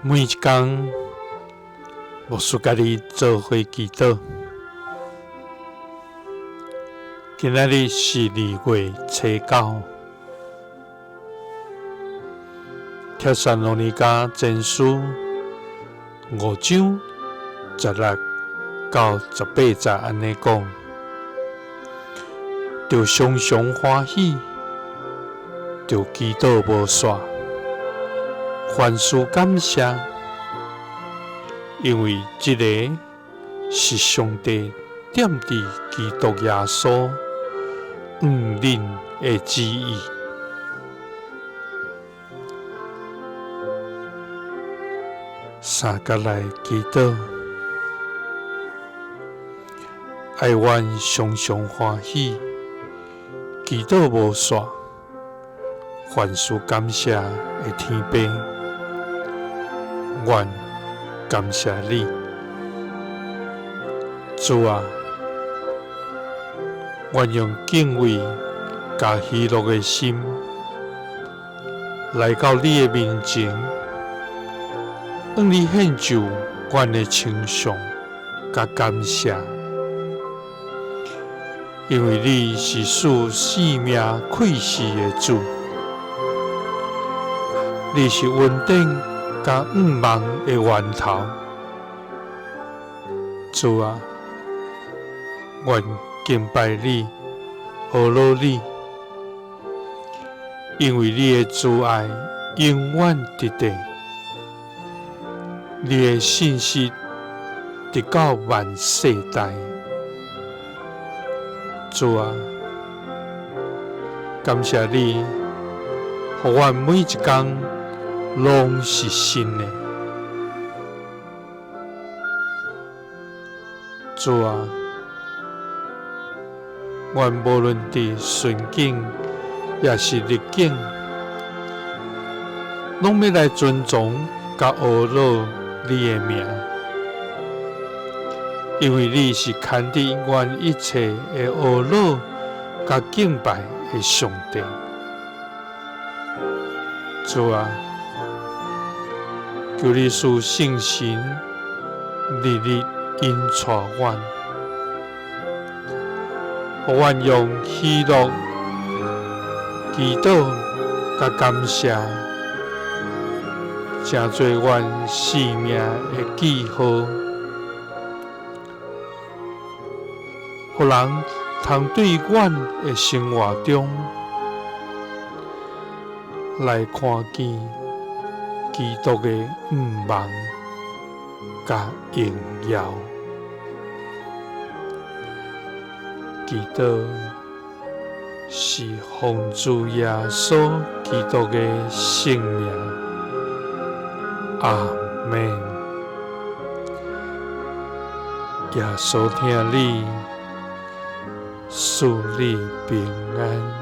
每一工，牧师佮你做伙祈祷。今仔日是2月初9，帖撒罗尼迦前书5章16到18节按呢讲：著常常欢喜，著祈祷无煞，凡事感谢，因为这个是上帝踮佇基督耶稣向恁的旨意。三角来祈祷，爱阮常常欢喜，祈祷无煞，凡事感谢的天父，阮感谢你，主啊，阮用敬畏佮喜乐的心来到你的面前，向你献上阮的称颂佮感谢，因为你是赐生命气息的主，你是恩典佮向望的源头。主啊，阮敬拜你，呵咾你，因为你的慈爱永远伫地，你的信实直到万世代。主啊，感谢你，予阮每一工拢是新的。主啊，阮无论伫顺境，抑是逆境，拢欲来尊崇佮呵咾你的名，因为你是堪得阮一切的呵咾佮敬拜的上帝。主啊，求你赐圣神日日引带阮，予阮用喜乐、祈祷佮感谢，成做阮生命的记号，予人通对阮的生活中来看见基督的向望佮荣耀。祈祷是奉主耶稣基督的圣名，阿们。耶稣疼你，赐你平安。